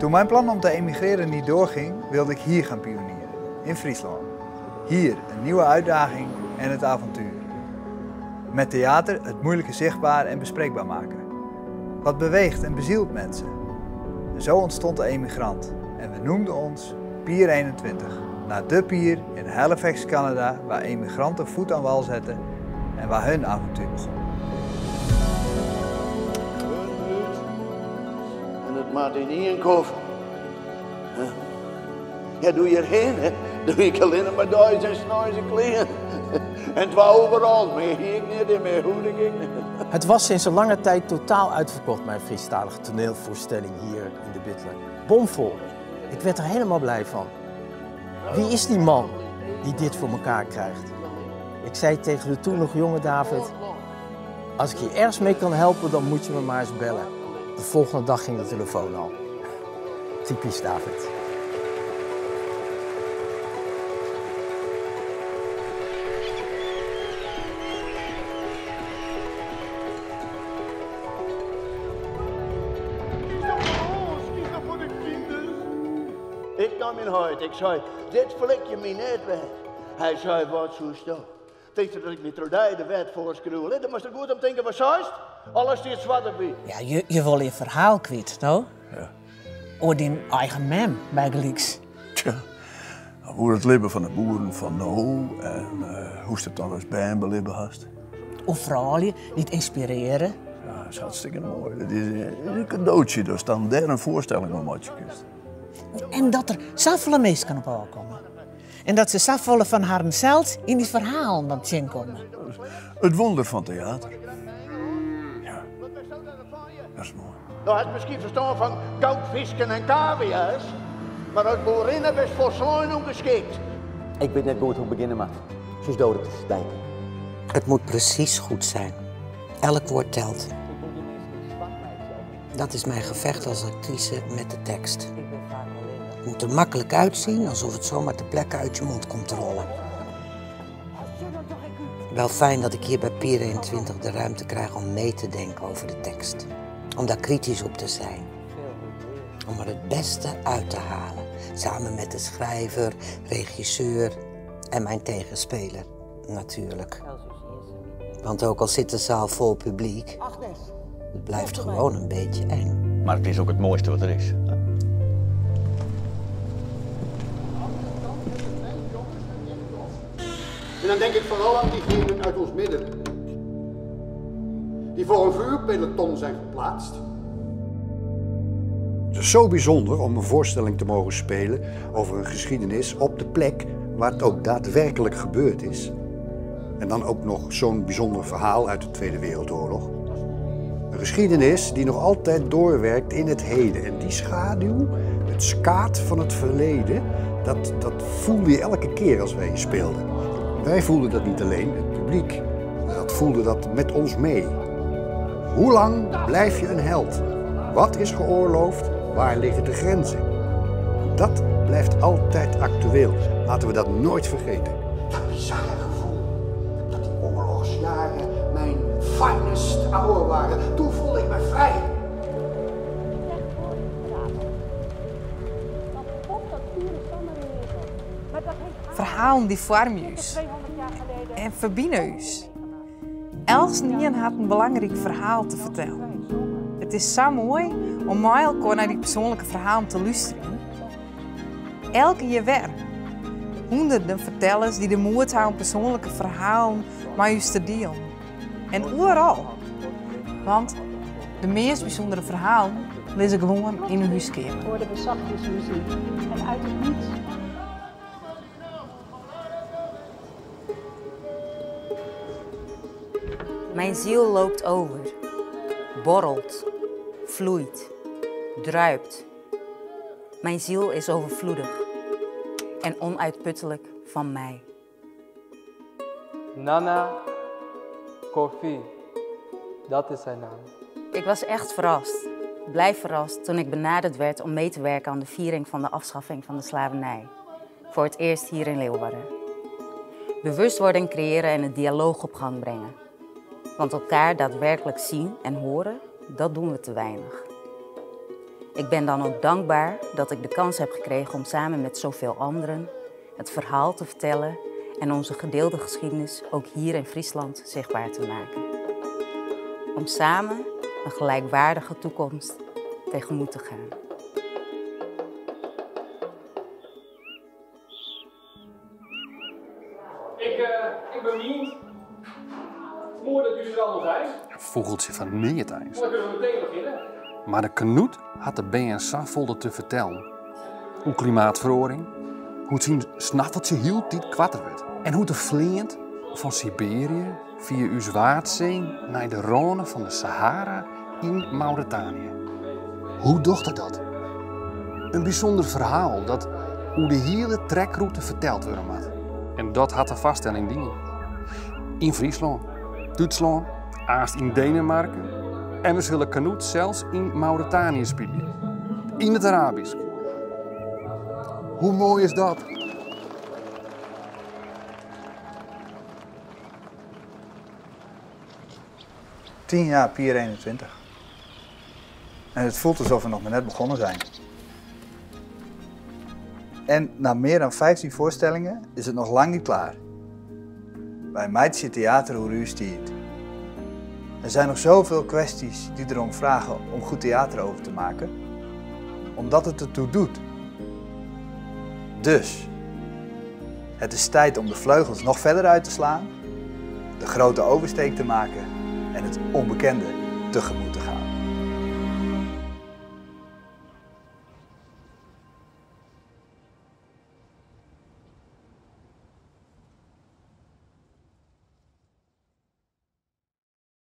Toen mijn plan om te emigreren niet doorging, wilde ik hier gaan pionieren, in Friesland. Hier een nieuwe uitdaging en het avontuur. Met theater het moeilijke zichtbaar en bespreekbaar maken. Wat beweegt en bezielt mensen. En zo ontstond de emigrant en we noemden ons Pier 21, naar de pier in Halifax, Canada, waar emigranten voet aan wal zetten en waar hun avontuur begon. En it moat yn ien koffer. Ja, doe hjirhinne, hè. Doe ik allinne mar deis en sneins in klean. En twa overalls, mear hie ik net en mear hoegde ik ek net. Het was sinds een lange tijd totaal uitverkocht, mijn Friestalige toneelvoorstelling hier in de Bidler. Bomvol. Ik werd er helemaal blij van. Wie is die man die dit voor elkaar krijgt? Ik zei tegen de toen nog jonge David, als ik je ergens mee kan helpen, dan moet je me maar eens bellen. De volgende dag ging de telefoon al. Typisch David. Ik nam myn heit, ik sei, dit flikje my net wer. Hy sei, wat soesto? Tinksto dat ik my troch dy de wet foarskriuwe lit? Dan moatst der goed om tinke watst seist. Alles stiet swart op wyt. Ja, je, je wolle je ferhaal kwyt, no? Ja. Oer dyn eigen mem, bygelyks. Tja, oer it libben fan de boeren fan no en hoe'tst it dan as bern belibbe hast. Oer froulju dy't ynspirearje. Ja, dat is hartstikke moai. Dat is in kadootsje datst dan dêr in foarstelling oer meitsje kinst. En dat der safolle minsken op ôfkomme. En dat se safolle fan harren sels yn dy ferhalen dan tsjinkomme. It wûnder fan teater. Ja, dat is moai. Do hast miskien ferstân fan goudfisken en kavia's, mar as boerinne bist folslein ûngeskikt. Ik wit net goed hoe't ik begjinne moat. Sus Dode te spijken. Het moet precies goed zijn. Elk woord telt. Dat is mijn gevecht als actrice met de tekst. Het moet er makkelijk uitzien, alsof het zomaar ter plekke uit je mond komt te rollen. Wel fijn dat ik hier bij Pier 21 de ruimte krijg om mee te denken over de tekst. Om daar kritisch op te zijn. Om er het beste uit te halen. Samen met de schrijver, regisseur en mijn tegenspeler, natuurlijk. Want ook al zit de zaal vol publiek, het blijft gewoon een beetje eng. Maar het is ook het mooiste wat er is. En dan denk ik vooral aan diegenen uit ons midden. Die voor een vuurpeloton zijn geplaatst. Het is zo bijzonder om een voorstelling te mogen spelen over een geschiedenis op de plek waar het ook daadwerkelijk gebeurd is. En dan ook nog zo'n bijzonder verhaal uit de Tweede Wereldoorlog. Een geschiedenis die nog altijd doorwerkt in het heden. En die schaduw, het skaat van het verleden, dat, dat voelde je elke keer als wij hier speelden. Wij voelden dat niet alleen, het publiek dat voelde dat met ons mee. Hoe lang blijf je een held? Wat is geoorloofd? Waar liggen de grenzen? Dat blijft altijd actueel. Laten we dat nooit vergeten. Dat bizarre gevoel dat die oorlogsjaren mijn finest hour waren. Toen voelde ik me vrij. Ferhalen dy foarmje ús en ferbine ús. Eltsenien hat in belangryk ferhaal te fertellen. It is sa moai om mei elkoar nei dy persoanlike ferhalen te lústerjen. Elk jier wer. Hûnderten fertellers dy't de moed ha om persoanlike ferhalen mei ús te dielen. En oeral. Want de meast bysûndere ferhalen lizze gewoan yn 'e húskeamer. Hoorden we zachtjes muziek en uit het niets. Mijn ziel loopt over, borrelt, vloeit, druipt. Mijn ziel is overvloedig en onuitputtelijk van mij. Nana Kofi, dat is zijn naam. Ik was echt verrast, blij verrast toen ik benaderd werd om mee te werken aan de viering van de afschaffing van de slavernij. Voor het eerst hier in Leeuwarden. Bewustwording creëren en een dialoog op gang brengen. Want elkaar daadwerkelijk zien en horen, dat doen we te weinig. Ik ben dan ook dankbaar dat ik de kans heb gekregen om samen met zoveel anderen het verhaal te vertellen en onze gedeelde geschiedenis ook hier in Friesland zichtbaar te maken. Om samen een gelijkwaardige toekomst tegemoet te gaan. Ik, uh, ik ben benieuwd. Mooi dat jullie er allemaal zijn. Een vogeltje van neat eins. Dan kunnen we meteen beginnen. Mar de kanoet hat de bern safolle te fertellen. Oer klimaatferoaring, hoe't syn snaffeltsje hieltyd koarter wurdt en hoe't er fleant fan Siberië fia ús Waadsee nei de râne fan de Sahara yn Mauritanië. Hoe docht er dat? In bysûnder ferhaal dat oer de hiele trekrûte ferteld wurde moat. En dat hat de foarstelling dien. Yn Fryslân, Dútslân, aanst yn Denemarken en we sille Kanoet sels yn Mauritanië spylje. Yn it Arabysk. Hoe moai is dat? Tien jaar Pier 21. En het voelt alsof we nog maar net begonnen zijn. En na meer dan 15 voorstellingen is het nog lang niet klaar. Wy meitsje teater oer ús tiid. Er zijn nog zoveel kwesties die erom vragen om goed theater over te maken, omdat het ertoe doet. Dus, het is tijd om de vleugels nog verder uit te slaan, de grote oversteek te maken en het onbekende tegemoet te gaan.